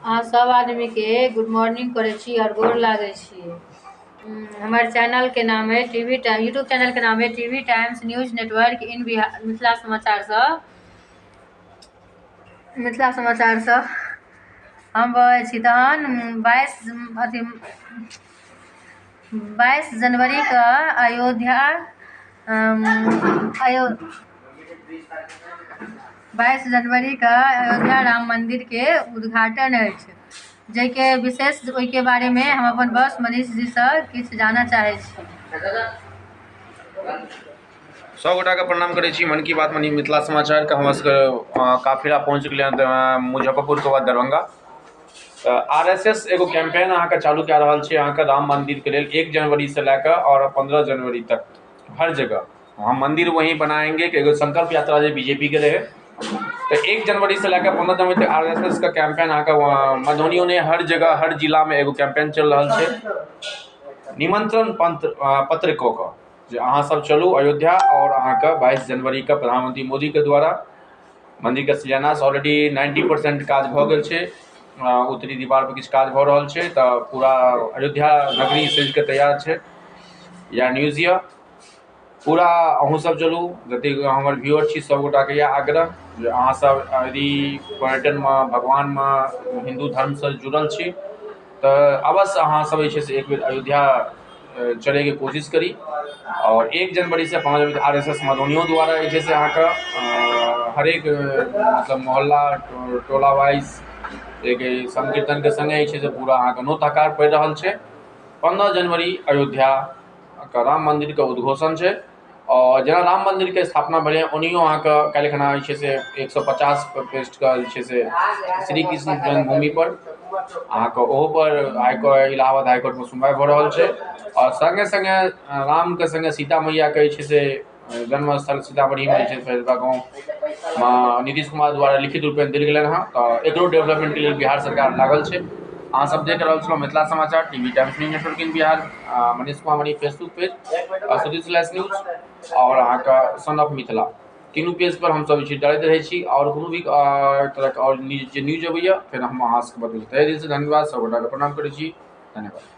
अहाँ सभ आदमीके गुड मॉर्निंग करै छी आओर गोर लागै छी। हमर चैनलके नाम अइ टी वी टाइम, यूट्यूब चैनलके नाम अइ T V Times news network in Bihar. Mithila समाचारसँ, मिथिला समाचारसँ हम बजै छी। तहन 22 अथी 22 जनवरीके अयोध्या अयो 22 जनवरीके अयोध्या राम मन्दिरके उद्घाटन अछि, जाहिके विशेष ओहिके बारेमे हम अपन बॉस मनीष जीसँ किछु जानऽ चाहै छी। सब गोटाके प्रणाम करै छी। मन की बात मनी मिथिला समाचारके हमर सबके काफिला पहुँच गेलै हँ मुजफ्फरपुरके बाद दरभंगा। तऽ आर एस एस एगो कैंपेन अहाँके चालू कए रहल छै अहाँके राम मन्दिरके लेल। 1 जनवरीसँ लए कऽ आओर 15 जनवरी तक हर जगह हम मंदिर वहीं बनाएंगे के एगो संकल्प यात्रा जे बीजेपीके रहै, तऽ 1 जनवरीसँ लए कऽ 15 जनवरी तक आर एस एस के कैंपेन अहाँके मधुबनियो नहि, हर जगह, हर जिलामे एगो कैंपेन चलि रहल छै, निमंत्रण पत्र पत्र कऽ कऽ जे अहाँ सब चलू अयोध्या आओर अहाँके 22 जनवरीके प्रधानमंत्री मोदीके द्वारा मन्दिरके शिलान्यास, ऑलरेडी 90% काज भऽ गेल छै, उत्तरी दीवार पर किछु काज भऽ रहल छै, तऽ पूरा अयोध्या नगरी सजि कऽ तैयार छै। इएह न्यूज यऽ पूरा। अहूँ सब चलू। जतेक हमर व्यूअर छी, सब गोटाके इएह आग्रह जे अहाँ सब यदि पर्यटनमे, भगवानमे, हिन्दू धर्मसँ जुड़ल छी, तऽ अवश्य अहाँ सब जे छै से एक बेर अयोध्या चलैके कोशिश करी। आओर 1 जनवरीसँ 5 जनवरी आर एस एस मधुबनियो द्वारा जे छै से अहाँके हरेक मतलब मोहल्ला, टोला वाइज एक संकीर्तनके सङ्गे जे छै से पूरा अहाँके नोत हकार पड़ि रहल छै। 15 जनवरी अयोध्याके राम मन्दिरके उद्घोषण छै आओर जेना राम मन्दिरके स्थापना भेलै, ओनाहियो अहाँके काल्हि खना जे छै से 150 पेजके जे छै से श्री कृष्ण जन्मभूमि पर अहाँके ओहोपर हाईकोर्ट, इलाहाबाद हाईकोर्टमे सुनवाइ भऽ रहल छै। आओर सङ्गे सङ्गे रामके सङ्गे सीता मैयाके जे छै से जन्मस्थल सीतामढ़ीमे जे छै फैजबा गाँवमे नीतीश कुमार द्वारा लिखित रूपमे देल गेलनि हँ, तऽ एकरो डेवलपमेंटके लेल बिहार सरकार लागल छै। अहाँ सब देख रहल छलहुँ मिथिला समाचार, TV times news network in Bihar, Manish Kumar Mani Facebook page, Sudhir slash news आओर अहाँके सन ऑफ मिथिला, तीनू पेज पर हमसब जे छै डालैत रहै छी। आओर कोनो भी तरहके आओर न्यूज जे न्यूज अबैया, फेर हम अहाँ सबके बतबै छी। तहे दिलसँ धन्यवाद, सब गोटाके प्रणाम करै छी, धन्यवाद।